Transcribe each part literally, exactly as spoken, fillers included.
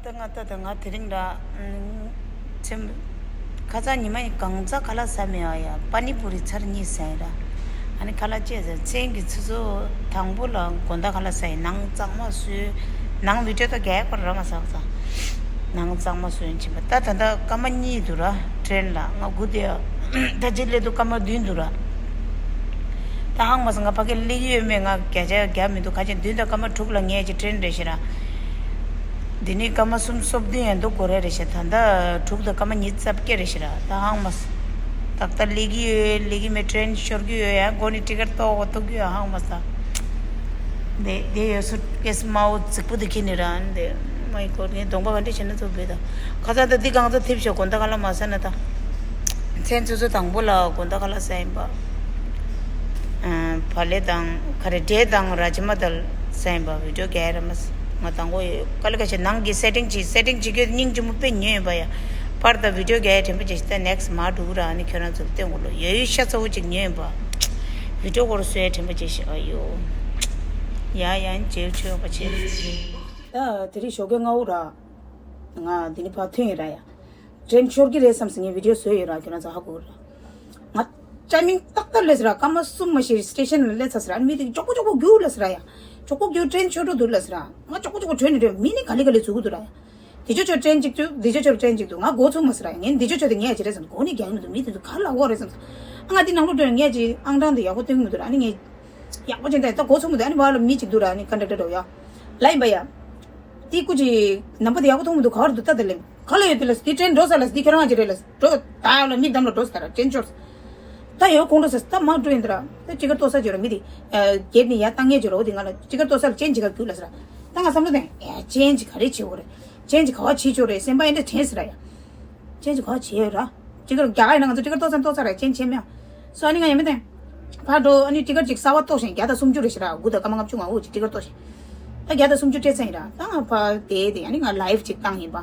ད་ང་ད་ད་ང་དེ་རིང་ར། ཨམ། ཚེམ། ཁ་སང་ཉི་མ་ཡི་གང་ཚ་ཁ་ལག་ཟ་མེད་ཨ་ཡ། པ་ནི་པུ་རི་ཚར་གཉིས་ཟ་ཡི་ར། ཨ་ནི་ཁ་ལག་བཅད་ཟ་མཚན་གྱི་ཆུ་ཚོད་དང་པོ་ལ་དགོང་དག་ཁ་ལག་ཟ་ཡི། ནང་གཙང་མ་བཟོས། ནང་བི་ཌིའོ་ད་རྒྱག་ཡག་པར་ར་མ་ཟ་ཟ། ནང་གཙང་མ་བཟོས་ཕྱིན་པ། ད་ད་ད་སྐར་མ་གཉིས་འདུག་ར་ཊེན་ལ། ང་སྒུག་བསྡད་ཡ། ད་ཅི་སླེབས་དུས་སྐར་མ་བདུན་འདུག་ར། ད་ཧང་མ་སོང་། ང་ཕ་གི་སླེབས་ཀྱི་ཡོད་མེད་ང་སྐད་ཆ་རྒྱག་མི་འདུག་ཁ་ཅིག་བདུན་དང་སྐར་མ་དྲུག་ལ་ངའི་ཅིག་ཊེན་རེད་ཤི་ར། འདི་ནི་སྐར་མ་གསུམ་སོ་བདུན་ཡང་འདུག་གོ་རེ་རེད་ཤི། ད་ལྟ་དྲུག་དང་སྐར་མ་ཉི་ཤུ་རྩ་བརྒྱད་རེད་ཤི་ར། ད་ཧང་མ་སོང་། ཏག་ཏག་སླེབས་ཀྱི་ཡོད། སླེབས་ཀྱི་མེད། ཊེན་ཤོར་གྱི་ཡོད། ཡང་སྒོ་ནས་ཊི་ཀེཊ་གཏོང་དགོས་ཐུག་གི་ཡོད། ཧང་མ་སོང་། འདི་འདི་ཡོད་སུ་ཀེ་སི་དམར་པོ་རྫིག་པོ་འདི་ཁྱེར་ནས་ར། འདི་མའི་གོ་ངའི་གདོང་པ་ག་འདྲ་བྱས་ན་ཚོ་བོད་ད། ཁ་ཚ་ད་འདི་གང་ཚ་ཐེབས་ཤོག་དགོང་དག་ག་ལ་མ་ཟ་ན་ད། མཚན་ཆུ་ཚོད་དང་པོ་ལ་དགོང་དག་ག་ལ་ཟ་ཡིན་པ། ཨ། བག་ལེབ་དང་ཁ་རེ་འབྲས་དང་ར་ཇི་མ་དལ་ཟ་ཡིན་པ། བི་ཌིའོ་རྒྱག་ཡ་ར་མ་ཟ། ང་དང་པོ་ཡོད་དཀའ་ལས་ཁ་ཤས། ནང་གི་སེ་ཊིང་བྱེད། སེ་ཊིང་བྱེད་རྒྱུ་སྙིང་རྗེ་མོ་དཔེ་ཉོས་ཡིན་པ་ཡ། པར་དང་བི་ཌིའོ་རྒྱག་ཡ་དྲན་པ་བྱེད་ཤི། ད་ནེག་སི་མ་འགྲོ་གི་ར། ཨ་ནི་ཁྱོད་རང་ཚོར་སྟོན་དགོས་ལོ། ཡོད་ཡོད་ཤ་ཚ་བོ་ཅིག་ཉོས་ཡིན་པ། བི་ཌིའོ་སྐོར་བཟོ་ཡ་དྲན་པ་བྱེད་ཤི། ཨ་ཡོ། ཡ་ཡ་མཇལ་ཆོག་པ་བྱེད། ད་དེ་རིང་ཞོགས་ཀས་སྔ་པོ་ར། ང་འདི་ནི་ཕར་ཐོན་ཡོད་ར་ཡ། ཊེན་ཤོར་གྱི་རེད་བསམ་སོང་། ངས་བི་ཌིའོ་བཟོས་ཡོད་ར། ཁྱོད་རང་ཚོ་ཧ་གོ་ར། ང་ཊའི་མིང་ཏག་ཏག་སླེབས་ར། སྐར་མ་གསུམ་མ་ཞིག་སི་ཊེ་ཤན་ལ་སླེབས་ཚར་ར། མི་དེ་མགྱོགས་པོ་མགྱོགས་པོ་རྒྱུགས་ལབ་ར་ཡ། མགྱོགས་པོ་རྒྱུགས། ཊེན་ཤོར་འགྲོ་འདུག་ལབ་ར། ང་མགྱོགས་པོ་མགྱོགས་པོ་ཐོན་ནས་འགྲོ། མི་ནི་ག་ལེ་ག་ལེ་འཛུལ་གི་འདུག་ར་ཡ། འདི་ཅོ་ཅོ་ཊེན་གཅིག་འདུག་འདི་ཅོ་ཅོ་ཊེན་གཅིག་འདུག་ང་མགོ་ཚོས་མ་སོང་ར་ཡ། ངས་འདི་ཅོ་ཅོ་དེ་ངས་ཅི་རེད་བསམ། མགོ་ནས་རྒྱག་གི་མི་འདུག་མི་དེ་ཚོ་ག་ལ་འོ་རེད་བསམ་སོང་། ཨ་ང་འདི་ནང་ལོགས་འགྲོ་ཡ། ངས་ཅི་ཨང་གྲངས་དེ་ཡག་པོ་སྟོན་གི་མི་འདུག་ར། ཨ་ནི་ངས་ཡག་པོ་ཅན་ད་ད་མགོ་ཚོས་མི་འདུག་ཨ་ནི་བར་ལ་མི་གཅིག་འདུག་ར། ཨ་ནི་ཀན་ཌག་ཊར་འདྲ་བོ་ཡ། ལབ་ཡིན་པ་ཡ། དེ་སྐུ་མཁྱེན། ནམ་བར་དེ་ཡག་པོ་མཐོང་མི་འདུག་ག་བར་འདུག་ད་ད་ལེམ། ག་ལ་ཡོད་དེ་ལ། དེ་ཊེན་འགྲོ་ས་ལ། དེ་ཁྱོད་རང་ཅི་རེད་ལ། འགྲོ། ད་ཡོད་ལ་མིག་གདམ་ལ་འགྲོ་ས་ད་ར། ཊེན་ཤོར། ད་ཡོད་གོང་འགྲོ་ས། ད་མ་འགྲོ་ཡིན་ད་ར། ད་ཊི་ཀེཊ་གཏོང་ས་ཅོ་ར། མི་དེ་གེཊ་ནས་ཡར་བཏང་ངེས་ཅོ་ར། འོ་དེ་ང་ལ་ཊི་ཀེཊ་གཏོང་ས་ལ་ཅེན་ཇི་ག་རྒྱུགས་ལབ་ས་ར། ད་ང་བསམ་བློ་བཏང་། ཨེ་ཅེན་ཇི་ག་རེ་བྱེད་དགོས་རེད། ཅེན་ཇི་ག་བ་བྱེད་ཅོ་རེད། སེམས་པ་ཨེ་འདྲ་དྲན་ས་ར་ཡ། ཅེན་ཇི་ག་བ་བྱེད་ཡོད་ར། ཊི་ཀེཊ་རྒྱག་ཡིན་ན་ང་ཚོ་ཊི་ཀེཊ་གཏོང་ས་གཏོང་ས་ར། ཅེན་ཇི་བྱེད་མེད། སོ་ཨ་ནི་ང་ཡ་མི་བཏང་། ཕར་འགྲོ། ཨ་ནི་ཊི་ཀེཊ་ཅིག་གསར་པ་གཏོང་ཞིང་། བརྒྱ་དང་སུམ་ཅུ་རེད་ཤི་ར། དགུ་དང་སྐར་མ་ལྔ་བཅུ་ང་འུ་ཅིག་ཊི་ཀེཊ་གཏོང་ཞིང་། ད་བརྒྱ་དང་སུམ་ཅུ་སྤྲད་ཚར་ཡིན་ར། ད་ང་ཕར་བསྡད་དེ་ཨ་ནི་ང་ལའིབ་ཅིག་བཏང་ཡིན་པ།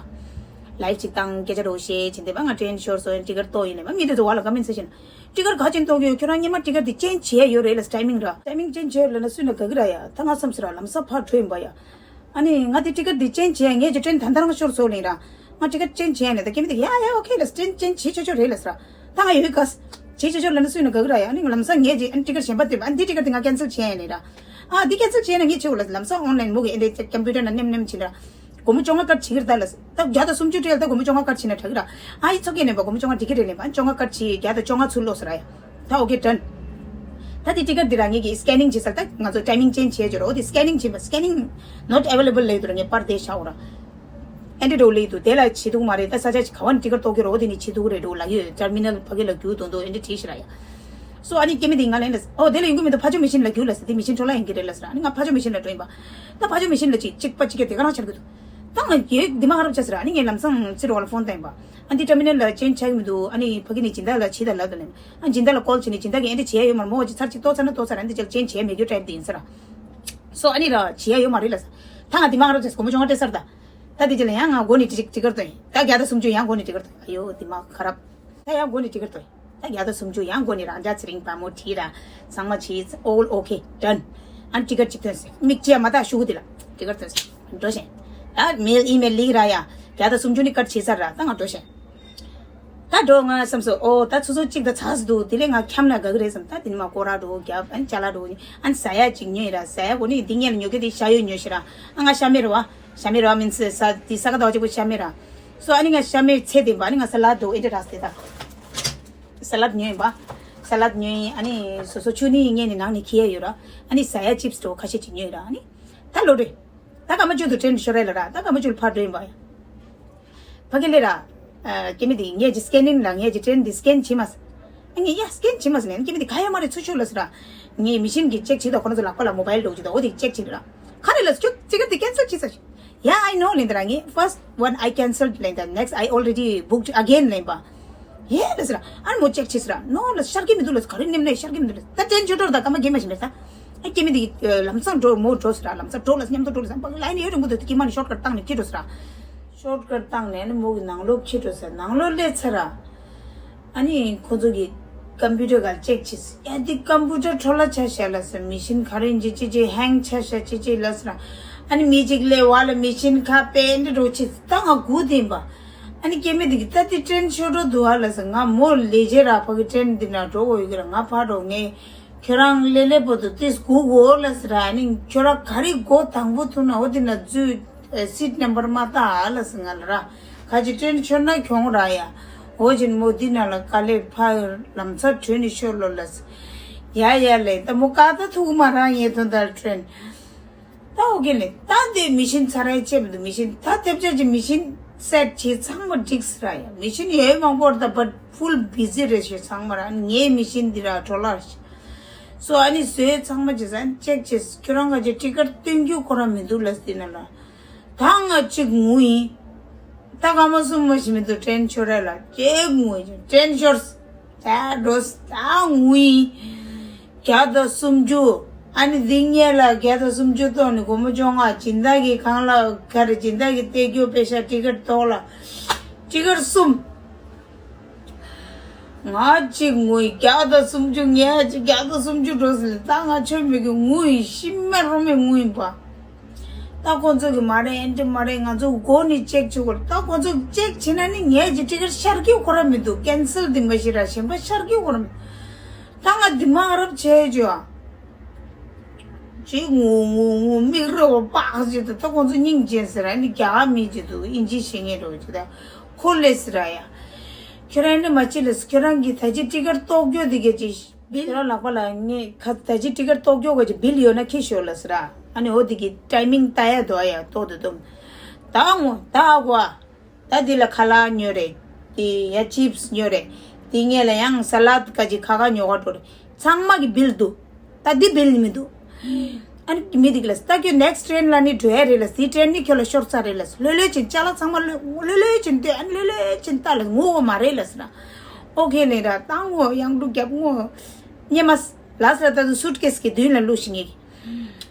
ལའིབ་ཅིག་བཏང་། སྐད་ཆ་འདྲ་བོ་བཤད་བྱས་དེ་བ། ང་ཊེན་ཤོར་སོང་། ཊི་ཀེཊ་གཏོང་ཡིན་ལབ་པ། མི་དེ་ཚོ་བ་ལ་ཀོ་མེན་སེག་ཤན། ཊི་ཀེཊ་ག་ཅན་གཏོང་གི་ཡོད། ཁྱོད་རང་སྔོན་མ་ཊི་ཀེཊ་དེ་ཅེན་ཇི་བྱས་ཡོད་རེད་ལ། ཊའི་མིང་ར། ཊའི་མིང་ཅེན་ཇི་བྱས་ཡོད་ལབ་ན་སུས་ན་དགའ་གི་ར་ཡ། ད་ང་བསམ་སོང་ར། ལམ་སང་ཕར་འགྲོ་ཡིན་པ་ཡ། ཨ་ནི་ང་དེ་ཊི་ཀེཊ་དེ་ཅེན་ཇི་བྱས་ཡ། ངས་ཀྱི་ཊེན་ད་ལྟ་རང་ཤོར་སོང་ལབ་ར། ང་ཊི་ཀེཊ་ཅེན་ཇི་བྱས་ཡ་ལབ། ད་ཀེ་མི་དེ་ཡ་ཡ་ཨོ་ཁེ་ལབ། ཅེན་ཅེན་བྱེད་ཆོག་ཆོག་རེད་ལབ་ས་ར། ད་ང་ཡོད་ག་ས། བྱེད་ཆོག་ཆོག་ལབ་ན་སུས་ན་དགའ་གི་ར་ཡ། ཨ་ནི་ང་ལམ་སང་ངས་ཀྱི་ཨ་ནི་ཊི་ཀེཊ་གཞན་པ་སྟོན་པ། ཨ་ནི་འདི་ཊི་ཀེཊ་དེ་ང་ཀེན་སེལ་བྱས་ཡ་ལབ་ར། ཨ་འདི་ཀེན་སེལ་བྱས་ན་ངས་བྱེད་འོ་ལབ། ལམ་སང་ཨོན་ལན་མོ་གི་ཨེ་འདྲ་ཀམ་པུ་ཊར་ནང་མནན་མནན་བྱས་ར། སྒོར་མོ་བཅོ་ལྔ་ཀཊ་བྱེད་ཀྱི་རེད་ད་ལབ། ད་བརྒྱ་དང་སུམ་ཅུ་སྤྲད་ལ་ད་སྒོར་མོ་བཅོ་ལྔ་ཀཊ་བྱས་ན་དྲག་གི་ར། ཨ་ཡི་ཚོ་སྐད་ནས་པ། སྒོར་མོ་བཅོ་ལྔ་ཊི་ཀེཊ་རེད་ནས་པ། བཅོ་ལྔ་ཀཊ་བྱས། བརྒྱ་དང་བཅོ་ལྔ་ཚུར་ལོག་ས་ར་ཡ། ད་ཨོ་ཁེ་ཌན། ད་དེ་ཊི་ཀེཊ་འདི་ར་ངས་ཀྱི་སི་ཀེ་ནིང་བྱེད་ས་ལ། ད་ང་ཚོ་ཊའི་མིང་ཅེན་ཇི་བྱས་ཅོ་ར། འོ་དེ་སི་ཀེ་ནིང་བྱེད་པ། སི་ཀེ་ནིང་ནོ་ཊི་ཨེ་ཝེ་ལེ་བལ་ལབ་ཡོད་དུ་ར། ངས་པར་དེ་བཞག་འོ་ར། ཨེ་འདྲ་འགྲོ་ལེ་དུ་དེ་ལ་བྱེད་ཐུབ་མ་རེད། ད་ས་ཆ་ཅིག་ག་བ་ནས་ཊི་ཀེཊ་གཏོང་གི་ར། འོ་དེ་ནས་བྱེད་ཐུབ་རེད་འགྲོ་ལབ་ཡོད། ཊར་མི་ནལ་ཕ་གི་ལ་རྒྱུགས་དོན་དུ་ཨེ་འདྲ་བྲིས་ཤི་ར་ཡ། སོ་ཨ་ནི་ཀེ་མི་དེ་ང་ལན་ལ། ཨོ་དེ་ལ་ཡོང་གི་མི་འདུག་ཕ་ཇོ་མི་ཤིན་ལ་རྒྱུགས་ལབ་ས། དེ་མི་ཤིན་ཊོ་ལ་ཡོང་གི་རེད་ལབ་ས་ར། ཨ་ནི་ང་ཕ་ཇོ་མི་ཤིན་ལ་འགྲོ་ཡིན་པ། ད་ཕ་ཇོ་མི་ཤིན་ལ་ཅིག་གཅིག་པ་གཅིག་ག་དེ་ག་རང་ཆགས་ཀྱི་འདུག་ད་ང་ཡོད་འདི་མ་ཧ་རབ་ཆགས་ས་ར། ཨ་ནི་ངས་ལམ་སང་ཚིར་བ་ལ་ཕོན་བཏང་ཡིན་པ། ཨ་འདི་ཊར་མི་ནལ་ལ་ཅེན་ཇི་ཆགས་ཀྱི་མི་འདུག་ཨ་ནི་ཕ་གི་ནས་སྦྱིན་བདག་ལ་བྱེད་དང་ལབ་དང་ནས། ཨ་སྦྱིན་བདག་ལ་ཀོལ་བྱས་ནས་སྦྱིན་བདག་གིས་ཨེ་འདྲ་བྱས་ཡོད་མ་རེད། མོ་ཅིག་ཚར་གཅིག་ལྟོ་ཚར་ན་ལྟོ་ཚར་ར། འདི་ཅག་ཅེན་ཇི་བྱས་མེད་རྒྱུ་ཊའིབ་དེ་ཡིན་ས་ར། སོ་ཨ་ནི་ར་བྱས་ཡོད་མ་རེད་ལབ་ས། ད་ང་འདི་མ་ཧ་རབ་ཆགས་ས། སྒོར་མོ་བཅོ་ལྔ་སྤྲད་ས་ར་ད། ད་འདི་ཅི་ལ་ཡང་ང་མགོ་ནས་ཊི་ཊི་ཀེཊ་བཏོན་ཡིན། ད་བརྒྱ་དང་སུམ་ཅུ་ཡང་མགོ་ནས་ཊི་ཀེཊ་བཏོན། ཨ་ཡོ་འདི་མ་ཁ་རབ། ད་ཡང་མགོ་ནས་ཊི་ཀེཊ་བཏོན་ཡིན། ད་བརྒྱ་དང་སུམ་ཅུ་ཡང་མགོ་ནས་རང་ཅག་ཚེ་རིང་དཔལ་མོ་བྲིས་ར། ཚང་མ་བྱས། ཨོལ་ཨོ་ཁེ་ཌན། ཨ་ཊི་ཀེཊ་ཅིག་ཐོན་སོང་། མིག་ཅེ་མ་ད་ཤུ་གུ་དེ་ལ་ཊི་ཀེཊ་ཐོན་སོང་། འགྲོ་ཤེས། ད་མེལ་ཨི་མེལ་ལིག་ར་ཡ། བརྒྱ་དང་སུམ་ཅུ་ནི་ཀཊ་བྱས་ས་ར། ད་ང་འགྲོ་ཤེས། ད་འགྲོ་ང་བསམ་སོང་། ཨོ་ད་ཆུ་ཚོད་གཅིག་དང་ཚ་ཟེར་འདུག་དེ་ལས་ང་འཁྱམ་ན་དགའ་གི་རེད་བསམ། ད་དེ་ནས་མ་སྐོར་ར་འགྲོ། རྒྱབ་ཨན་ཅ་ལག་འགྲོ། ཨན་ཟ་ཡ་ཅིག་ཉོས་ར། ཟ་ཡ་གོ་ནི་འདི་ངས་ལ་ཉོ་གི་དེ་ཤ་ཡོད་ཉོས་ཤི་ར། ཨ་ང་ཤ་མེད་ར་བ། ཤ་མེད་ར་བ་མིན་སི་ས་དེ་ས་ག་ད་བ་ཅིག་གོ་ཤ་མེད་ར། སོ་ཨ་ནི་ང་ཤ་མེད་ཚེ་དེ་བ་ཨ་ནི་ང་ས་ལ་འགྲོ་ཨེ་འདྲ་ར་སྟེ་ད། ས་ལད་ཉོས་ཡིན་པ། ས་ལད་ཉོས་ཡིན། ཨ་ནི་སོ་སོ་ཆུ་ནི་ངས་ནི་ནང་ནས་ཁྱེར་ཡ་ཡོད་ར། ཨ་ནི་ཟ་ཡ་ཅིབ་སི་འགྲོ་ཁ་ཤས་ཅིག་ཉོས་ཡོད་ར། ཨ་ནི་ད་ལོ་རེད། ད་སྐར་མ་བཅུ་དུ་ཊེན་ཤོར་རེད་ལ་ར། ད་སྐར་མ་བཅུ་ལ་ཕར་འགྲོ་ཡིན་པ་ཡ། ཕ་གི་ལས་ར། ཨ་ཀེ་མི་དེ་ངས་ཀྱི་སི་ཀེ་ནིང་ལ་ངས་ཀྱི་ཊེན་འདི་སི་ཀེན་བྱེད་མ་ཟེར། ཨ་ངས་ཡ་སི་ཀེན་བྱེད་མ་ཟེར་ནས་ཀེ་མི་དེ་ག་ཡ་མ་རེད་ཚུར་ཤོག་ལ་ཟེར་ར། ངས་མི་ཤིན་གྱི་ཅེག་བྱེད་དོ་ཁོ་རང་ཚོ་ལག་པ་ལ་མོ་བལ་འགྲོ་གི་འདུག་འོ་དེ་ཅེག་བྱེད་ར། ག་རེ་ལ་ཟེར་ཁྱོད་ཙི་ག་དེ་ཀེན་སེལ་བྱེད་ས་ཞིག Yeah, I know ལེན་དེ་ར་ངས་first one I cancelled ལེན་དེ་next I already booked again ལེན་པ། ཡེ་ལ་ཟེར་ར། ཨ་མོ་ཅེག་བྱེད་ཟེར་ར། ནོ་ལ་ཤར་གི་མི་འདུག་ལ་ག་རེ་ནེམ་ནས་ཤར་གི་མི་འདུག་ལ་ད་ཊེན་ཆོད་འགྲོ་ར། ད་སྐར་མ་བརྒྱད་མ་ཞིག་མེད་ད། ཨ་ཀེ་མི་དེ་ལམ་སང་འགྲོ་མོ་འགྲོ་ཟེར་ར། ལམ་སང་འགྲོ་ལ་མཉམ་དུ་འགྲོ་ལ་ཟེར་ལ་ཡིན་ཡོད་རིང་པོ་དེ་ཀེ་མ་ནི་ཤོར་ཀཊ་བཏང་ནས་ཁྱེར་འགྲོ་ཟེར་ར། ཤོར་ཀཊ་བཏང་ནས་ནི་མོ་གི་ནང་ལོགས་ཁྱེར་འགྲོ་ཟེར། ནང་ལོགས་སླེབས་ཚར་ར། ཨ་ནི་ཁོ་ཚོ་གི་ཀམ་པུ་ཊར་ག་ཅེག་བྱེད་ཟེར། ཡ་དེ་ཀམ་པུ་ཊར་འཕྲོ་བརླག་ཆགས་ཤག་ལ་ཟེར། མི་ཤིན་ག་རེ་འཇིག་ཅི་ཅི་ཧེང་ཆགས་ཤག་ཅི་ཅི་ལ་ཟེར་ར། ཨ་ནི་མི་གཅིག་སླེབས་བ་ལ་མི་ཤིན་ཁ་པེ་འདི་འགྲོ་ཆེ་ད་ང་སྒུག་དེ་ཡིན་པ། ཨ་ནི་སྐྱེ་མི་འདི་གི་ད་དེ་ཊེན་ཤོར་འགྲོ་འདུག་ཨ་ལ་ཟེར། ང་མོ་ལས་བྱེད་ར་ཕ་གི་ཊེན་འདི་ན་འགྲོ་དགོས་ཡོད་གི་ར། ང་ཕར་འགྲོ། ངས་ཁྱོད་རང་ལེ་ལེ་པོ་དུ་ཏིས་སྒུག་གོ་ལ་ཟེར། ཨ་ནི་ཁྱོད་རང་ག་རེ་སྒོ་དང་པོ་ཐུག་ན་འོ་དེ་ན་འཛུལ། སིཊ་ནམ་བར་མ་བཏགས་ཨ་ལ་ཟེར་ང་ལ་ར། ཁ་ཅིག་ཊེན་ཤོར་ན་གྱོང་ར་ཡ། འོ་ཅིན་མོ་འདི་ན་ལ་ག་ལེ་ཕ་ལམ་ཚ་བྲོས་ནས་ཤོར་ལོ་ལ་ཟེར། ཡ་ཡ་ལེ་ད་མོ་ཀ་ད་ཐུག་མ་ར་ངས་དོན་དག་ཊེན། ད་འོ་གི་ལེ། ད་འདི་མི་ཤིན་ཚ་ར་ཡ་ཆེ་མི་འདུག་མི་ཤིན་ད་ཐེབས་ཆག་ཅིག་མི་ཤིན་སེཊ་བྱེད་ཚང་མ་འགྲིག་སི་ར་ཡ། མི་ཤིན་ཡོད་མང་པོ་ར་ད་བཊ་ཕུལ་བི་ཟི་རེད་ཤེ་ཚང་མ་ར། ངའི་མི་ཤིན་འདི་ར་འགྲོ་ལ་ཤེ། སོ་ཨ་ནི་བཟོས་ཚང་མ་བྱེད་ས་ཨ་ནི་ཅེག་བྱེད། ཁྱོད་རང་ག་ཅིག་ཊི་ཀེཊ་སྟོན་རྒྱུ་ཁོ་རང་མི་འདུག་ལ་ཟེར་ན་ལ། ད་ང་གཅིག་ངུ་ཡིན། ད་སྐར་མ་གསུམ་མ་ཞིག་མི་འདུག་ཊེན་ཤོར་རེད་ལ་ཅེག་ངུ་ཡིན། ཊེན་ཤོར། ད་འགྲོ་ད་ངུ་ཡིན། བརྒྱ་དང་སུམ་ཅུ། ཨ་ནི་འདི་སྔས་ལ་བརྒྱ་དང་སུམ་ཅུ་གཏོང་ནི་སྒོར་མོ་བཅོ་ལྔ། སྦྱིན་བདག་གི་གང་ལ་ག་རེ་སྦྱིན་བདག་གི་སྟེར་རྒྱུ་པེ་ཤ་ཊི་ཀེཊ་ཐོག་ལ། ཊི་ཀེཊ་གསུམ། ང་གཅིག་ངུ་ཡིན། བརྒྱ་དང་སུམ་ཅུ་ངས་ཅིག་བརྒྱ་དང་སུམ་ཅུ་འགྲོ་ཟེར་ལ་ད་ང་ཆོས་མི་གི་ངུ་ཡིན། ཤི་མེད་རོ་མེད་ངུ་ཡིན་པ། ད་ཁོང་ཚོ་གི་མ་རེད་ཨེ་འདྲ་མ་རེད། ང་ཚོ་སྒོ་ནས་ཅེག་བྱེད་དགོས། ད་ཁོང་ཚོ་ཅེག་བྱེད་ན་ནི་ངས་ཅིག་ཊི་ཀེཊ་ཤར་གི་ཁོ་ར་མི་འདུག་ཀེན་སལ་འདི་མ་ཤི་ར་གཞན་པ་ཤར་གི་ཁོ་ར་མི་འདུག་ད་ང་འདི་མ་རབ་བྱས་བྱོས་ཨ། ཅིག་ངུ་ངུ་ངུ་མིག་རོ་བོ་པག་ཅིག་ད་ད་ཁོང་ཚོ་སྙིང་རྗེ་ཟེར་ཨ་ནི་རྒྱ་གར་མི་ཅིག་འདུག་ཨིན་ཇི་ཤེས་མཁན་རོ་ཅིག་ད་ཁོ་ལས་ཟེར་ཨ་ཡ། ཁྱོད་རང་ནི་མ་ཅི་ལས་ཁྱོད་རང་གི་ད་ཅི་ཊི་ཀེཊ་གཏོགས་རྒྱུ་འདི་ག་ཅི་བིལ། ཁྱོད་རང་ལག་པ་ལ་ངས་ཁ་ད་ཅི་ཊི་ཀེཊ་གཏོགས་རྒྱུ་ག་ཅི་བིལ་ཡོད་ན་ཁྱི་ཤོར་ལ་ཟེར་ཨ། ཨ་ནི་འོ་འདི་གི་ཊའི་མིང་ལྟ་ཡ་དོ་ཨ་ཡ་གཏོགས་དུ་དུམ། ད་ངོ་ད་ཨ་གོ་ཨ། ད་འདི་ལ་ཁ་ལག་ཉོས་རེད། དེ་ཡ་ཅིབ་སི་ཉོས་རེད། དེ་སྔས་ལ་ཡང་ས་ལད་ག་ཅི་ཁ་ཁ་ཉོ་ག་འགྲོ་རེད། ཚང་མ་གི་བིལ་འདུག་ད་འདི་བིལ་མི་འདུག་ཨ་ནི་མི་འདི་ག་ལ་ད་ཁྱོད་ནེག་སི་ཊེན་ལ་ནི་འགྲོ་ཡ་རེད་ལ་སི་ཊེན་ནི་ཁྱོད་ལ་ཤོར་ཚར་རེད་ལ་ལོས་ལོས་ཅིན་ཅ་ལག་ཚང་མ་ལོས་ལོས་ལོས་ཅིན་ལྟོས་ཨ་ནི་ལོས་ལོས་ཅིན་ལྟ་ལ་ངོ་བོ་མ་རེད་ལ་ཟེར་ན། ཨོ་ཁེ་ལེ་ར་ད་ངོ་ཡང་འབྲུ་རྒྱབ་ངོ་ཉེ་མ་ལ་ཟེར་ད་དུ་སུཊ་ཀེ་སི་གི་མདུན་ལ་བླུགས་ཤིང་ངེ་གི་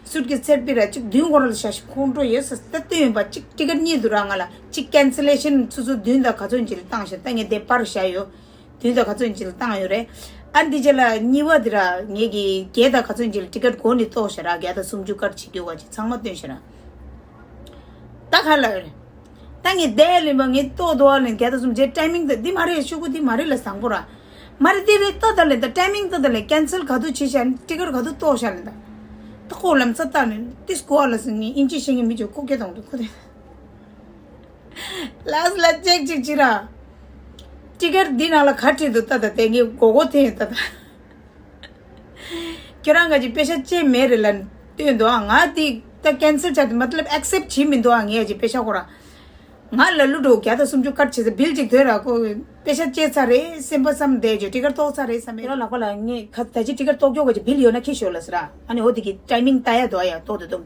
སུཊ་ཀེ་སི་ཚེར་པི་ར་གཅིག་མདུན་སྐོར་ལ་བཞག་ཤིང་ཁོང་ཁྲོ་ཡོད་ས་ད་ལྟོས་ཡོད་པ་གཅིག་ཊི་ཀེཊ་གཉིས་འདུག་ར་ང་ལ་གཅིག་ཀེན་སེ་ལེ་ཤན་ཆུ་ཚོད་བདུན་དང་ག་ཚོད་ཅིག་ལ་བཏང་ཤག་ད་ངས་དེ་པར་བཞག་ཡོད། བདུན་དང་ག་ཚོད་ཅིག་ལ་བཏང་ཡོད་རེད། ཨ་འདི་རྗེས་ལ་གཉིས་པ་འདི་ར་ངེད་ཀྱིས་བརྒྱད་དང་ག་ཚོད་ཅིག་ལ་ཊི་ཀེཊ་གོ་ནས་གཏོགས་ཤག་ར་བརྒྱ་དང་སུམ་ཅུ་ཀར་བྱེད་རྒྱུ་བ་ཅིག་ཚང་མ་སྟོན་ཤག་ར། ད་ག་ལ་ཡོད་རེད། ད་ངས་བསྡད་ལེན་པ་ངས་ལྟོ་དོ་བ་ལེན་བརྒྱ་དང་སུམ་ཅུ་ཊའི་མིང་དེ་འདི་མ་རེད་ཤོག་གུ་འདི་མ་རེད་ལ་བཟང་པོ་ར། མ་རེད་འདི་རེད་ལྟོ་ད་ལེན་ད་ཊའི་མིང་ལྟོ་ད་ལེན་ཀེན་སེལ་ག་དུ་བྱེད་ཤག་ཊི་ཀེཊ་ག་དུ་གཏོགས་ཤག་ལེན་ད། ད་ཁོ་ལམ་སང་ལྟ་ནས་ཏིས་གོ་བ་ལ་སོང་ངས་ཨིན་ཇི་ཤེས་མཁན་མི་ཅོ་ཁོ་སྐད་གཏོང་དུ་ཁོ་དེ། ལགས་ལ་ཅེག་ཅིག་བྱེད་ར། ཊི་ཀེཊ་འདི་ནང་ལ་ག་བྲིས་འདུག་ལྟ་ད་དེ་ངས་མགོ་སྐོར་འཐེན་ཡོད་ལྟ་ད། ཁྱོད་རང་ག་ཅིག་པེ་ཤ་ཅེ་མེད་རེད་ལ་སྟོན་འདུག་ཨ། ང་དེ་ད་ཀེན་སེལ་བྱ་དེ་མ་ཏ་ལབ་ཨེག་སེབ་བྱེད་མི་འདུག་ཨ། ངས་ཅིག་པེ་ཤ་ཁོ་ར་ང་ལ་ལུ་འགྲོ་བརྒྱ་དང་སུམ་ཅུ་ཀར་བྱེད་ས་བིལ་ཅིག་དོད་ར་ཁོ་པེ་ཤ་ཅེ་ཚར་རེད་སེམས་པ་བསམ་བསྡད་ཅོ་ཊི་ཀེཊ་གཏོགས་ཚར་རེད་བསམ་ཡོད་ར། ལག་པ་ལ་ངས་ཁ་ད་ཅི་ཊི་ཀེཊ་གཏོགས་རྒྱུ་ག་ཅིག་བིལ་ཡོད་ན་ཁྱི་ཤོར་ལ་ཟེར་ར། ཨ་ནི་འོ་དེ་གི་ཊའི་མིང་ལྟ་ཡ་དོ་ཡ་གཏོགས་དེ་དུམ།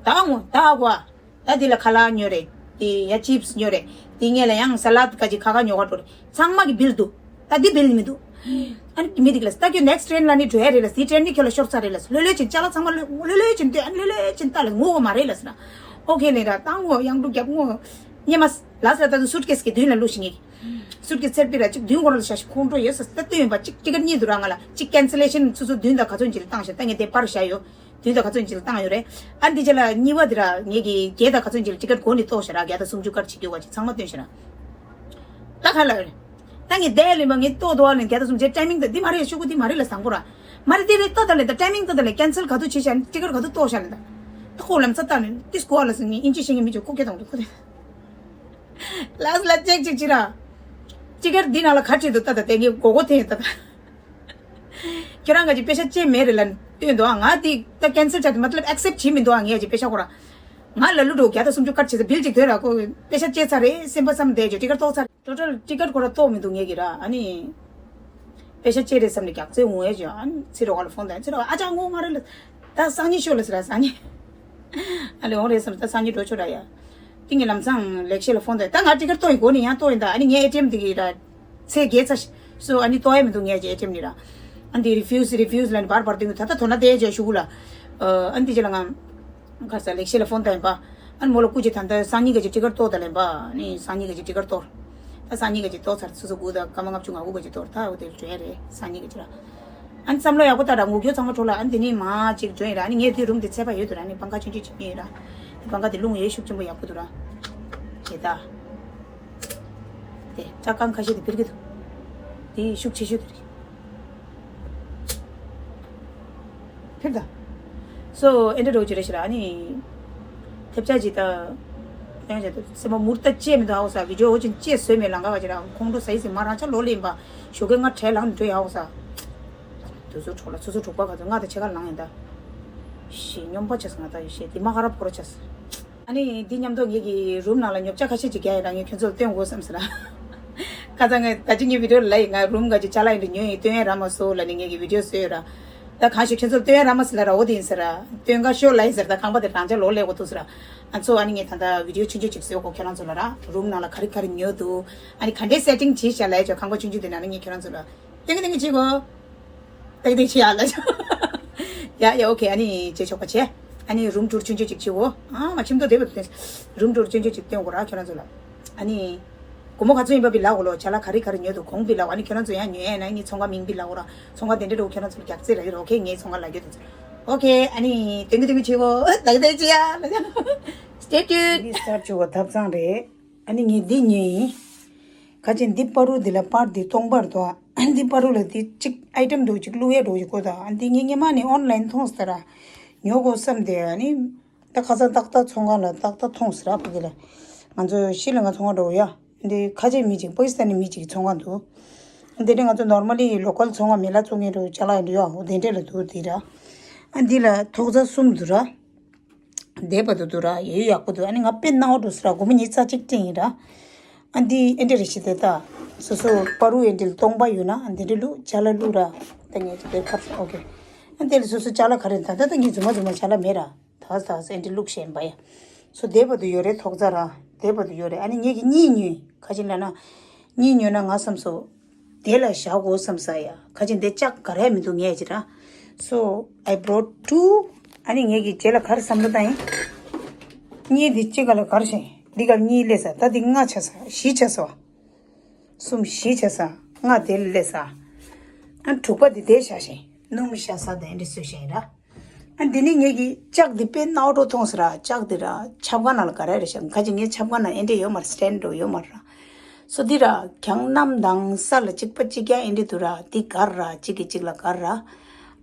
ད་ངོ་ད་གོ་ཨ། ད་འདི་ལ་ཁ་ལག་ཉོ་རེད། དེ་ཡ་ཅིབ་སི་ཉོ་རེད། དེ་སྔས་ལ་ཡང་ས་ལད་ག་ཅིག་ཁ་ཁ་ཉོ་ག་འགྲོ་རེད། ཚང་མ་གི་བིལ་འདུག་ད་འདི་བིལ་མི་འདུག་ཨ་ནི་མི་འདི་ག་ལ་ད་ཁྱོད་ནེག་སི་ཊེན་ལ་ནི་འགྲོ་ཡ་རེད་ལ་སི་ཊེན་ནི་ཁྱོད་ལ་ཤོར་ཚར་རེད་ལ་ལོས་ལོས་ཅིན་ཅ་ལག་ཚང་མ་ལོས་ལོས་ལོས་ཅིན་ལྟོས་ཨ་ནི་ལོས་ལོས་ཅིན་ལྟ་ལ་ངོ་བོ་མ་རེད་ལ་ཟེར་ན། ཨོ་ཁེ་ལེ་ར་ད་ངོ་ཡང་འབྲུ་རྒྱབ་ངོ་ཉེ་མ་ལ་ཟེར་ད་དུ་སུཊ་ཀེ་སི་གི་མདུན་ལ་བླུགས་ཤིང་ངེ་གི་སུཊ་ཀེ་སི་ཚེར་པི་ར་གཅིག་མདུན་སྐོར་ལ་བཞག་ཤིང་ཁོང་ཁྲོ་ཡོད་ས་ད་ལྟོས་ཡོད་པ་གཅིག་ཊི་ཀེཊ་གཉིས་འདུག་ར་ང་ལ་གཅིག་ཀེན་སེ་ལེ་ཤན་ཆུ་ཚོད་བདུན་དང་ག་ཚོད་ཅིག་ལ་བཏང་ཤག་ད་ངས་དེ་པར་བཞག་ཡོད། དུས་དང་ག་ཚོད་ཅིག་ལ་བཏང་ཡོད་རེད། ཨ་འདི་ཅི་ལ་གཉིས་པ་འདི་ར་ངེད་ཀྱིས་བརྒྱད་དང་ག་ཚོད་ཅིག་ལ་ཊི་ཀེཊ་གོ་ནས་གཏོགས་ཤག་ར་བརྒྱ་དང་སུམ་ཅུ་ཀར་བྱེད་རྒྱུ་བ་ཅིག་ཚང་མ་སྟོན་ཤག་ར། ད་ག་ལ་ཡོད་རེད། ད་ངས་བསྡད་ལེན་པ་ངས་ལྟོ་དོ་བ་ལེན་བརྒྱ་དང་སུམ་ཅུ་ཊའི་མིང་དང་འདི་མ་རེད་ཤོག་གུ་འདི་མ་རེད་ལ་བཟང་པོ་ར། མ་རེད་འདི་རེད་ལྟོ་ད་ལེན་ད་ཊའི་མིང་ལྟོ་ད་ལེན་ཀེན་སེལ་ག་དུ་བྱེད་ཤག་ཊི་ཀེཊ་ག་དུ་གཏོགས་ཤག་ལེན་ད། ད་ཁོ་ལམ་སང་ལྟ་ནས་ཏིས་གོ་བ་ལ་སོང་ངས་ཨིན་ཇི་ཤེས་མཁན་མི་ཅོ་ཁོ་སྐད་གཏོང་དུ་ཁོ་དེ། ལགས་ལ་ཅེག་ཅིག་བྱེད་ར། ཊི་ཀེཊ་འདི་ནང་ལ་ག་བྲིས་འདུག་ལྟ་ད་དེ་ངས་མགོ་སྐོར་འཐེན་ཡོད་ལྟ་ད། ཁྱོད་རང་ག་ཅིག་པེ་ཤ་ཅེ་མེད་རེད་ལ་སྟོན་འདུག་ཨ། ང་དེ་ད་ཀེན་སེལ་བྱ་དེ་མ་ཏ་ལབ་ཨེག་སེབ་བྱེད་མི་འདུག་ཨ། ངས་ཅིག་པེ་ཤ་ཁོ་ར་ང་ལ་ལུ་འགྲོ་བརྒྱ་དང་སུམ་ཅུ་ཀར་བྱེད་ས་བིལ་ཅིག་དོད་ར་ཁོ་པེ་ཤ་ཅེ་ཚར་རེད་སེམས་པ་བསམ་བསྡད་ཅོ་ཊི་ཀེཊ་གཏོགས་ཚར་ཊོ་ཊལ་ཊི་ཀེཊ་ཁོ་ར་གཏོགས་མི་འདུག་ངས་ཀྱི་ར། ཨ་ནི་པེ་ཤ་ཅེ་རེད་བསམ་ནས་རྒྱག་ཚེ་ངུ་ཡས་ཅོ་ཨ་ནི་ཚེ་རོགས་ལ་ཕོན་དང་ཚེ་རོགས་ཨ་ཅག་ངུ་མ་རེད་ལ་ད་སང་ཉིན་ཤོད་ལ་ཟེར་ར་སང་ཉིན་ཨ་ལེ་འོང་རེད་བསམ་ད་སང་ཉིན་འགྲོ་ཆོག་ར་ཡ། ཏིང་ངེ་ལམ་སང་ལེགས་བཤད་ལ་ཕོན་དང་ད་ང་ཊི་ཀེཊ་གཏོགས་ཡིན་གོ་ནི་ཡང་གཏོགས་ཡིན་ད་ཨ་ནི་ངའི་ཨེ་ཊི་ཨེམ་དེ་གི་ར། ཚེ་རྒྱལ་ཚ་ཤི་སོ་ཨ་ནི་ཏོ་ཡ་མི་འདུག་ངས་ཀྱི་ཨེ་ཊི་ཨེམ་ནི་ར། ཨ་ནི་རི་ཕིའུ་སི་རི་ཕིའུ་སི་ལ་ནི་བར་བར་དུ་ད་ལྟ་དོ་ན་དེ་ཅོ་ཤུ་གུ་ལ། ཨ་ནི་དེ་ཅི་ལ་ང་ག་ས་ལེགས་བཤད་ལ་ཕོན་བཏང་ཡིན་པ། ཨ་ནི་མོ་ལ་སྐུ་ཅི་ད་ལྟ་སང་ཉིན་ག་ཅི་ཊི་ཀེཊ་གཏོར་ད་ལེན་པ་ནི་སང་ཉིན་ག་ཅི་ཊི་ཀེཊ་གཏོར། ད་སང་ཉིན་ག་ཅི་གཏོར་ཚར་སོ་སོ་དགུ་ད་སྐར་མ་ལྔ་བཅུ་ང་དགུ་ག་ཅི་གཏོར་ད་འོ་དེ་ལ་བྲོས་རེད་སང་ཉིན་ག་ཅི་ར། ཨ་ནི་བསམ་བློ་ཡག་པོ་ད་ར་ངུ་སྐྱོ་ཚང་མ་འཕྲོ་ལ་ཨ་ནི་དེ་ནི་མ་ཅིག་བྲོས་ཡིན་ར་ཨ་ནི་ངས་དེ་རུམ་དེ་ཚད་པ་ཡོད་དུ་ར་ནི་པང་ཁ་ཆུང་ཆུང་ཅིག་ཡིན་ར། པང་ཁ་དེ་རླུང་ཡོད་ཤུགས་ཆེན་པོ་ཡག་པོ་འདུག་ར། དེ་ད། དེ་ལྕགས་རྐང་ཁ་ཤས་དེ་འཕེར་གི་འདུག་དེ་ཤུགས་ཆེ་ཤོས་དེ་རེད། འཕེར་ད། སོ་ཨེ་འདྲ་འགྲོ་གི་རེད་ཤི་ར། ཨ་ནི། ཐེབས་ཆག་ཅིག་ད། ཡང་བྱས་ཏེ་སེམས་པ་མུར་ད་བཅད་མི་འདུག་ཨའོ་ས་བི་ཌིའོ་འོ་ཅིན་བཅད་བཟོས་མེད་ལང་ག་བ་ཅི་ར་ཁོང་ཁྲོ་ཟ་ཡི་ཟིན་མ་རང་ཆ་ལོ་ལེན་པ། ཞོགས་ཀས་ང་བྲེལ་ལངས་འགྲོ་ཡ་ཨའོ་ས། དུ་ཚོ་གྲོགས་ལ་སོ་སོ་གྲོགས་པ་ག་ཚོད་ང་དང་ཕྱེད་ཀ་ལངས་ཡིན་ད། ཞེས་སྙོམས་པ་ཆགས་སོང་ང་ད་ཡོད་ཞེས་དེ་མ་ཁ་ར་ཕོ་ར་ཆགས་སོང་། ཨ་ནི་འདི་མཉམ་དུ་ངེད་ཀྱི་རུམ་ནང་ལ་ཉོ་ཆ་ཁ་ཤས་ཅིག་རྒྱག་ཡོད་ལ་ངས་ཁྱོད་ཚོར་སྟོན་དགོས་བསམ་ཟེར་ལ། ཁ་སང་ངས་ད་ཅི་ངའི་བི་ཌིའོ་ལ་ཡིན་ང་རུམ་ག་ཅིག་ཅ་ལག་ཡིན་དུ་ཉོས་ཡིན་སྟོན་ཡ་ར་མ་སོ་ལ་ནི་ངེད་ཀྱི་བི་ཌིའོ་བཟོས་ཡོད་ར། ད་གང་ཞིག་ཁྱོད་ཚོར་སྟོན་ཡ་ར་མ་སི་ལ་ར་འོ་དེ་ཡིན་ཟེར་ར། སྟོན་ག་ཤོ་ལ་ཡིན་ཟེར་ད་ཁང་པ་དེ་རང་ཅག་ལོ་ལེ་གོ་ཐུག་ཟེར་ར། ཨ་ཚོ་ཨ་ནི་ངས་ད་ད་བི་ཌིའོ་ཆུང་ཆུང་ཅིག་བཟོས་གོ་ཁྱོད་རང་ཚོ་ལ་ར་རུམ་ནང་ལ་ག་རེ་ག་རེ་ཉོ་འདུག་ཨ་ནི་ག་འདྲའི་སེ་ཊིང་བྱེད་བྱ་ལ་ཡ་ཅོ་ཁང་པ་ཆུང་ཆུང་དེ་ནང་ལ་ངས་ཁྱོད་རང་ཚོ་ལ་སྟོན་གི་སྟོན་གི་བྱེད་གོ་ཏག་ཏག་བྱེད་ཡ་ལ། ཡ་ཡ་ཨོ་ཁེ་ཨ་ནི་བྱེད་ཆོག་པ་བྱེད། ཨ་ནི་རུམ་ཊུར་ཆུང་ཆུང་ཅིག་བྱེད་འོ། ཨ་མ་ཁྱིམ་ཐོག་བསྡད་པ་དེ་རུམ་ཊུར་ཆུང་ཆུང་ཅིག་སྟོན་དགོས་ར་ཁྱོད་རང་ཚོ་ལ། ཨ་ནི་སྒོར་མོ་ག་ཚོད་ཡིན་པ་བི་ལ་འོ་ལོ་ཅ་ལག་ག་རེ་ག་རེ་ཉོ་འདུག་གོང་བི་ལ་འོ། ཨ་ནི་ཁྱོད་རང་ཚོ་ཡང་ཉོ་ཡ་ན་ངས་ཚོང་ཁང་མིང་བི་ལ་འོ་ར། ཚོང་ཁང་དེ་འདྲ་འགྲོ་ཁྱོད་རང་ཚོ་ལ་རྒྱག་རྩིས་རག་གི་རེད། ཨོ་ཁེ་ངས་ཚོང་ཁང་ལ་རྒྱུ་དེ་ཚོ། ཨོ་ཁེ་ཨ་ནི་སྟོན་གི་སྟོན་གི་བྱེད་འོ། ཏག་ཏག་བྱེད་ཡ་ལ། Stay tuned. འདི་གསར་བྱུང་བ་ཐབ་ཚང་རེད། ཨ་ནི་ངས་འདི་ཉོས་ཡིན། ཁ་ཅིག་འདི་པ་རུ་འདི་ལ་པར་འདི་སྟོང་པར་དོ། འདི་པ་རུ་ལ་འདི་གཅིག་ཨའི་ཊེམ་འདུག་གཅིག་བླུག་ཡས་འགྲོ་གི་གོ་ད། འདི་ངས་སྔོན་མ་ནས་ཨོན་ལན་མཐོང་སྟེ་ར། ཉོ་དགོས་བསམ་སྟེ་ཨ་ནི། ད་ཁ་སང་ཏག་ཏག་ཚོང་ཁང་ལ་ཏག་ཏག་མཐོང་སྟེ་ར་ཕ་གི་ལ། ང་ཚོ་ཤི་ལ་ང་ཚོང་ཁང་འགྲོ་ཡ། འདི་ཁ་ཆེ་མི་གཅིག་པ་ཀི་སི་ཐན་ནི་མི་གཅིག་ཚོང་ཁང་འདུག་འདི་འདྲ་ང་ཚོ་ནོར་མ་ལི་ལོ་ཀལ་ཚོང་ཁང་མི་ལ་ཚོང་ངེ་འགྲོ་ཅ་ལག་ཡིན་འགྲོ་ཡ། འོ་དེ་འདྲ་ལ་འདུག་འདི་ར། ཨ་འདི་ལ་ཐོག་རྩ་གསུམ་འདུག་ར། བསྡད་པ་དུ་འདུག་ར། ཡོད་ཡག་པོ་འདུག་ཨ་ནི་ང་དཔེ་སྣང་བ་འགྲོ་སི་ར། སྒོར་མོ་ཉི་ཤུ་རྩ་གཅིག་སྤྲད་ཡིན་ར། ཨ་འདི་ཨེ་འདྲ་རེ་ཞིག་དེ་ད། སོ་སོ་པ་རུ་ཨེ་འདྲ་ལ་སྟོང་པ་ཡོད་ན་ཨ་འདི་འདྲ་བླུག་ཅ་ལག་བླུག་ར། ད་ངས་དེ་ཁར་ཨོ་ཁེ། ཨ་འདི་ལ་སོ་སོ་ཅ་ལག་ག་རེ་ད་ད་ད་ངས་རྫུན་མ་རྫུན་མ་ཅ་ལག་མེད་ར། ད་ད་ཨེ་འདྲ་བླུག་ཤེས་པ་ཡ། སོ་བསྡད་པ་དུ་ཡོད་རེད། ཐོག་རྩ་ར་བསྡད་པ་དུ་ཡོད་རེད། ཨ་ནི་ངེད་ཀྱི་གཉིས་ཉོས་ཁ་ཅིག་ལ་ན། གཉིས་ཉོས་ན་ང་བསམ་སོ། དེ་ལ་བཞག་དགོས་བསམ་ས་ཡ། ཁ་ཅིག་འདི་ལྕགས་ག་རེ་མི་འདུག་ངས་ཅི་ར། So I brought two. ཨ་ནི་ངས་ཀྱི་རྗེས་ལ་ག་རེ་བསམ་བློ་བཏང་ཡིན། གཉིས་འདི་གཅིག་ག་ལ་ག་རེ་བྱས་འདི་ག་གཉིས་སླེབས་ས། ད་འདི་ལྔ་ཆགས་ས་བཞི་ཆགས་ས་བ། གསུམ་བཞི་ཆགས་ས། ལྔ་དེ་ལ་སླེབས་ས། ཨ་དྲུག་པ་འདི་དེ་བཞག་བཞིན་སྣུམ་བཞག་ས་དེ་འདྲ་བཟོས་བཞིན་ར། ཨ་འདི་ནི་ངེད་ཀྱི་ལྕགས་འདི་དཔེ་རྣ་བ་འགྲོ་མཐོང་ཟེར་ར། ལྕགས་འདི་ར་ཆབ་ཁང་ནང་ལ་ག་རེ་རེད་ཤག་ཁ་ཅིག་ངའི་ཆབ་ཁང་ནང་ཨེ་འདྲ་ཡོད་མ་རེད། སི་ཊེན་ཌི་འགྲོ་ཡོད་མ་རེད་ར། སོ་འདི་ར་གྱང་གནམ་དང་ས་ལ་གཅིག་པ་གཅིག་རྐྱང་ཨེ་འདྲ་འདུག་ར། འདི་གར་ར་གཅིག་གིས་གཅིག་ལ་གར་ར།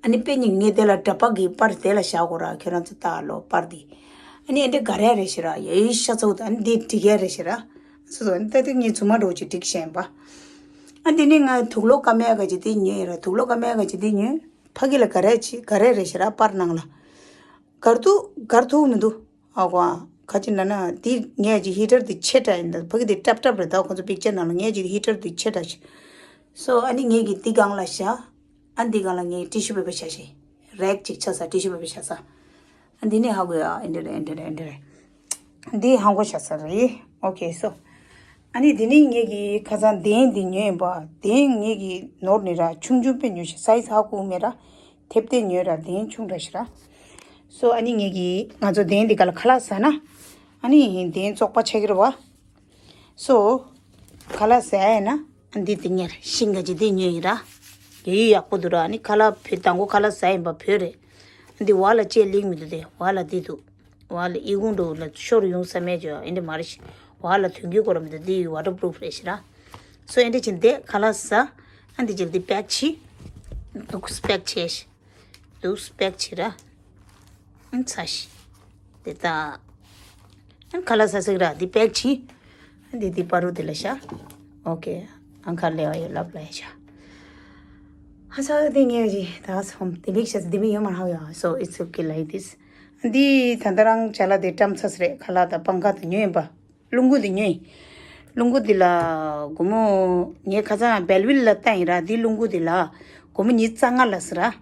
ཨ་ནི་དཔེ་ཉིན་ངས་དེ་ལ་འདྲ་པགས་ཀྱི་པར་དེ་ལ་བཞག་གོ་ར། ཁྱོད་རང་ཚོ་ལྟ་ལོ་པར་འདི། ཨ་ནི་ཨེ་འདྲ་ག་རེ་རེད་ཤི་ར། ཡེ་ཤ་ཚ་བོ་ད་ཨ་ནི་འདི་འགྲིག་ཡ་རེད་ཤི་ར། སོ་སོ་ཨ་ནི་ད་དེ་ངས་རྫུན་མ་འགྲོ་ཅིག་འགྲིག་ཤེས་པ། ཨ་འདི་ནི་ང་དུག་ལོག་ཀ་མེ་ག་ཅིག་འདི་ཉོས་ཡ་ར། དུག་ལོག་ཀ་མེ་ག་ཅིག་འདི་ཉོས། ཕ་གི་ལ་ག་རེ་ཆི་ག་རེ་རེད་ཤི་ར། པར་ནང་ལ་གར་ཐུག་གར་ཐུག་མི་འདུག་ཨ་གོ་ཨ་ཁ་ཅིག་ན་ན་འདི་ངས་ཅིག་ཧི་ཊར་འདི་ཆེ་དྲགས་ཡིན་ད། ཕ་གི་འདི་ཏྲབ་ཏྲབ་རེད་ད། ཁོང་ཚོ་པིག་ཅར་ནང་ལ་ངས་ཅིག་ཧི་ཊར་འདི་ཆེ་དྲགས་ཤི། སོ་ཨ་ནི་ངས་ཀྱི་འདི་སྒང་ལ་བཞག་ཨ་འདི་སྒང་ལ་ངས་ཊི་ཤུ་པེ་པར་བཞག་ཤི། རེག་ཅིག་ཆགས་ས་ཊི་ཤུ་པེ་པར་བཞག་ས། ཨ་འདི་ནས་ཧ་གོ་ཡ། ཨེ་འདི་རེད་ཨེ་འདི་རེད་ཨེ་འདི་རེད། འདི་ཧང་གོ་ཤ་ས་རེད། ཨོ་ཁེ་སོ། ཨ་ནི་འདི་ནི་ངེད་ཀྱི་ཁ་སང་གདན་འདི་ཉོས་ཡིན་པ། གདན་ངེད་ཀྱི་ནོར་ནི་ར་ཆུང་ཆུང་དཔེ་ཉོས་ཤི། སའི་ཛི་ཧ་གོ་མེད་ར། ཐེབས་ཏེ་ཉོས་ར་གདན་ཆུང་ར་ཤི་ར། སོ་ཨ་ནི་ངེད་ཀྱི་ང་ཚོ་གདན་འདི་ག་ལ་ཁ་ལག་ཟ་ན། ཨ་ནི་གདན་བཙོག་པ་ཆགས་ཀྱི་རེད་བ། སོ། ཁ་ལག་ཟ་ཡ་ཡིན་ན། འདི་དེ་ཉེར་ཤིང་ག་ཅི་དེ་ཉོས་ཡིན་ར། ཡོད་ཡོད་ཡག་པོ་འདུག་ར། ཨ་ནི་ཁ་ལག་བོད་དང་པོ་ཁ་ལག་ཟ་ཡིན་པ་བོད་རེད། འདི་བ་ལ་ཅེ་ལིང་མི་འདུག་དེ་བ་ལ་འདི་འདུག་བ་ལ་ཨི་ཁུང་འགྲོ་ལ་ཤོར་ཡོང་ས་མེད་ཅོ་ཨེ་འདྲ་མ་རེད་ཤི། བ་ལ་དོན་རྒྱུ་སྐོར་མི་འདུག་འདི་ཝ་ཊར་པུ་རུ་ཕུ་རེད་ཤི་ར། སོ་ཨེ་འདྲ་ཅི་འདི་ཁ་ལག་ཟ། ཨ་འདི་ཅིག་འདི་པེག་ཆི། འདུག་པེག་ཆེ་ཤི། འདུག་པེག་ཆི་ར། ཨང་ཚ་ཤི། དེ་ད། ཨང་ཁ་ལག་ཟ་ཟིག་ར་འདི་པེག་ཆི། འདི་འདི་པ་རུ་དེ་ལ་ཤ། ཨོ་ཁེ། ཨང་ཁ་ལེ་བ་ཡོད་ལབ་ལ་ཡ་ཤ། ཧ་ས་དེ་ངས་ཅི་ད་སོམ་དེ་མིག་ཤ་དེ་མིག་ཡོད་མ་ཧ་ཡོད། So it's okay like this. འདི་ད་ད་རང་ཅ་ལག་དེ་བཀྲམ་ཚ་སི་རེད། ཁ་ལག་ད་པང་ཁ་དུ་ཉོས་ཡིན་པ། རླུང་བུ་འདི་ཉོས། རླུང་བུ་འདི་ལ་སྒོར་མོ་ངས་ཁ་སང་བེལ་ཝིལ་ལ་བཏང་ཡིན་ར། འདི་རླུང་བུ་འདི་ལ་སྒོར་མོ་ཉི་ཤུ་རྩ་ལྔ་ལ་ཟེར་ར།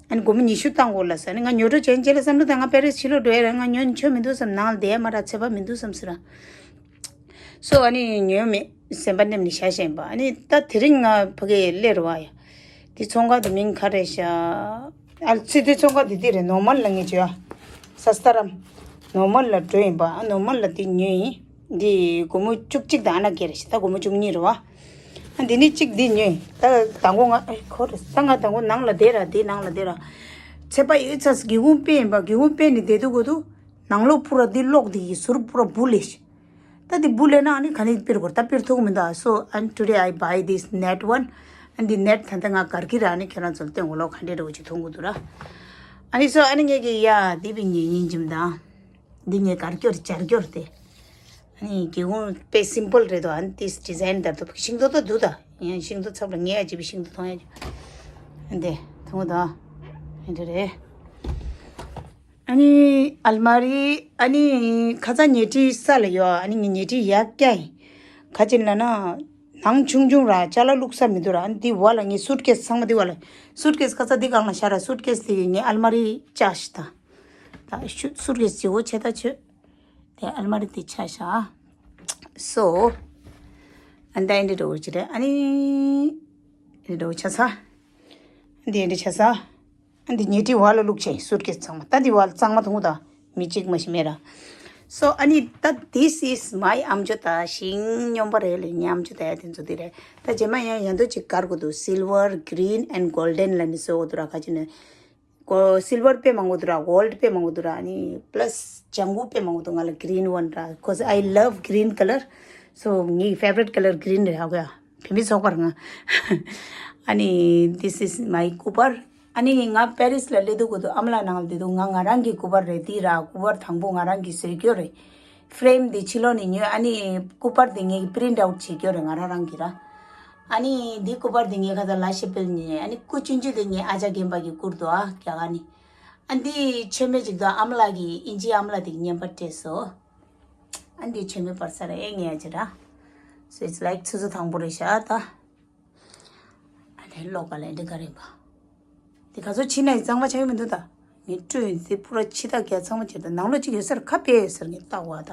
ཨ་ནི་སྒོར་མོ་ཉི་ཤུ་བཏང་དགོས་ལ་ཟེར། ཨ་ནི་ང་ཉོ་འགྲོ་བྱས་རྗེས་ལ་བསམ་བློ་བཏང་ང་པེ་རིས་ཕྱི་ལོགས་འགྲོ་ཡ་ར། ང་ཉོ་ཆོག་མི་འདུག་བསམ། ནང་ལ་བསྡད་ཡ་མ་ར་ཚད་པ་མི་འདུག་བསམ་ཟེར་ར། སོ་ཨ་ནི་ཉོས་མེད། སེམས་པ་ནེམ་ནི་བཞག་བཞིན་པ། ཨ་ནི་ད་དེ་རིང་ང་ཕ་གི་སླེབས་ར་བ་ཡ། དེ་ཚོང་ཁང་དུ་མིང་ག་རེ་ཤ། ཨ་ལ་ཚེ་དེ་ཚོང་ཁང་དེ་དེ་རེད། ནོར་མལ་ལ་ངས་བྱོས་ཨ། ས་སྟ་རམ། ནོར་མལ་ལ་འགྲོ་ཡིན་པ། ཨ་ནོར་མལ་ལ་དེ་ཉོས་ཡིན། འདི་སྒོར་མོ་བཅུ་གཅིག་དང་ཨ་ན་བརྒྱད་རེད་ཤག་ད་སྒོར་མོ་བཅུ་གཉིས་རེད་བ། ཨ་འདི་ནི་གཅིག་འདི་ཉོས། ད་དང་པོ་ང་ཨེ་ཁོ་རེད། ད་ང་དང་པོ་ནང་ལ་བསྡད་ར། དེ་ནང་ལ་བསྡད་ར། ཚེ་པ་ཡོད་ཚ་སྒེའུ་ཁུང་ཕྱེ་ཡིན་པ། སྒེའུ་ཁུང་ཕྱེ་ནི་བསྡད་དུས་གོ་དུ། ནང་ལོགས་པུ་ར་འདི་ལོག་འདི་གི་ཟུར་པུ་ར་བུ་ལེ་ཤི། ད་འདི་བུ་ལེ་ན་ཨ་ནི་ག་ནི་སྤེལ་དགོས་ད་སྤེལ་ཐུབ་མི་འདུག So and today I buy this net one. And the net ད་ལྟ་ང་གར་གི་ར་ཨ་ནི་ཁྱེད་རང་ཚོ་ལ་སྟོན་གོ་ལོ་ག་འདྲས་རོ་ཅིག་མཐོང་གི་འདུག་ར། ཨ་ནི་so ཨ་ནི་ངས་གི་ཡ་འདི་བི་ཉེ་ཉིན་འཇིམ་དང་། འདི་ངས་གར་སྐྱོར་སྦྱར་སྐྱོར་དེ། ཨ་ནི་སྒེའུ་ཁུང་དཔེ་simple རེད་དོ། ཨ་ནི་this design ད་དུ་ཤིང་ཏོག་ཏོ་འདུག་ད། ཡང་ཤིང་ཏོག་ཚབ་ལ་ངས་ཡ་ཅི་བི་ཤིང་ཏོག་མཐོང་ཡ་ཅི། འདི་མཐོང་གོ་ད། འདི་རེད། ཨ་ནི་ཨལ་མ་རི། ཨ་ནི་ཁ་ཚ་ཉལ་ཁྲིའི་ས་ལ་ཡོད། ཨ་ནི་ངས་ཉལ་ཁྲི་ཡག་སྐྱ་ཡིན། ག་ཅི་ལ་ན། ནང་ཆུང་ཆུང་ར་ཅ་ལག་བླུགས་ས་མི་འདུག་ར། ཨ་ནི་འདི་བ་ལ་ངས་སུཊ་ཀེས་ཚང་མ་འདི་བ་ལ། སུཊ་ཀེས་ཁ་ཚ་འདི་སྒང་ལ་ཤར་ར། སུཊ་ཀེས་དེ་ངས་ཨལ་མ་རི་བཅག་ཤི་ད། ད་ཤུ་སུཊ་ཀེས་ཅི་འོ་ཆེ་ད་ཆོད། དེ་ཨལ་མ་རི་དེ་ཆ་བཞག So and then འདི་འདྲ་བོ་ཅི་རེད། ཨ་ནི་འདི་འདྲ་བོ་ཆ་ས། འདི་འདྲ་ཆ་ས། འདི་ཉལ་ཁྲི་བ་ལ་བླུགས་བྱས་སུཊ་ཀེས་ཚང་མ། ད་འདི་བ་ལ་གཙང་མ་མཐོང་གོ་ད། མི་གཅིག་མ་ཞིག་མེད་ར། So ཨ་ནི་ད་this is my ཨམ་ཅོག་ད་ཤིང་སྨྱོན་པ་རེད་ལེ། ངའི་ཨམ་ཅོག་ད་ཡ་དེ་ཚོ་འདི་རེད། ད་རྗེས་མ་ཡང་ཡང་དུ་ཅིག་དཀར་གོ་འདུག Silver, green and golden ལ་ནི་བཟོ་གོ་འདུག་ར། ག་ཅི་ནས་གོ་silver དཔེ་མང་པོ་འདུག་ར། Gold དཔེ་མང་པོ་འདུག་ར། ཨ་ནི་plus ལྗང་གུ་དཔེ་མང་པོ་འདུག་ང་ལ་green one ར། Cause I love green color. So ངའི་favorite color green རེད་ཧ་གོ་ཡ། བེམ་པོའི་ཚོགས་པར་ང་། ཨ་ནི་this is my སྐུ་པར། ཨ་ནི་ང་པེ་རིས་ལ་སླེབས་དུས་གོ་དུས་ཨ་མ་ལགས་ནང་ལ་བསྡད་དུས་ང་ང་རང་གི་སྐུ་པར་རེད་འདི་ར། སྐུ་པར་དང་པོ་ང་རང་གིས་བཟོས་རྒྱུ་རེད། ཕི་རེམ་འདི་ཕྱི་ལོགས་ནས་ཉོས། ཨ་ནི་སྐུ་པར་འདི་ངས་print out བྱེད་རྒྱུ་རེད་ང་རང་རང་གིས་ར། ཨ་ནི་འདི་སྐུ་པར་འདི་ངས་ཁ་ཚ་ལ་ཤེ་པེལ་ཉོས། ཨ་ནི་སྐུ་ཆུང་ཆུང་དེ་ངས་ཨ་ཅག་རྒན་པ་གིས་བསྐུར་འདུག་ཨ་རྒྱ་གར་ནས། ཨ་འདི་མཆོད་མེ་ཅིག་འདུག་ཨ་མ་ལགས་ཀྱིས་དབྱིན་ཇིའི་ཨ་མ་ལགས་དེ་གིས་བརྙན་པར་སྤྲད་སོང་། ཨ་འདི་མཆོད་མེ་པར་ས་ར་ཨེ་ངས་ཨ་ཅག་ར། So it's like ཆུ་ཚོད་དང་པོ་རེད་ཤག་ད། ཨ་ནི་ལོག་ག་ལ་འདི་ག་རེད་པ། དེ་ག་ཚོད་ཕྱི་ནས་གཙང་མ་ཆགས་ཀྱི་མི་འདུག་ད། ངས་སྤྲོད་ཡིན་དེ་པུ་ར་ཕྱི་དག་རྒྱ་ཚང་མ་བྱེད་ད་ནང་ལོགས་གཅིག་ཡོད་ས་ར་ཁ་ཕྱེ་ཡོད་ས་ར་ངས་བལྟ་བ་ད།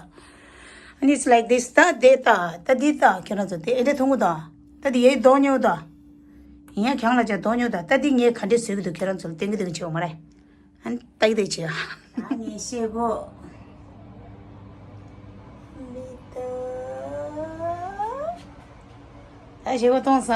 ཨ་ནི་it's like this ད་དེ་ད་ད་འདི་ད་ཁྱོད་རང་ཚོ་དེ་ཨེ་འདྲ་མཐོང་གོ་ད། ད་འདི་ཡའི་རྡོ་ཉོ་ད། ཡིན་ཡང་གྱང་ལ་ཅག་རྡོ་ཉོ་ད། ད་འདི་ངས་ག་འདྲས་བཟོས་ཀྱི་འདུག་ཁྱོད་རང་ཚོ་ལ་བསྟན་གྱི་འདུག་གི་བྱེད་བ་མ་རེད། ཨ་ནི་ལྟ་གི་ལྟ་གི་བྱེད་ཨ། ད་ངས་ཤེས་གོ། མི་ལྟ། ད་ཤེས་གོ་གཏོང་ས།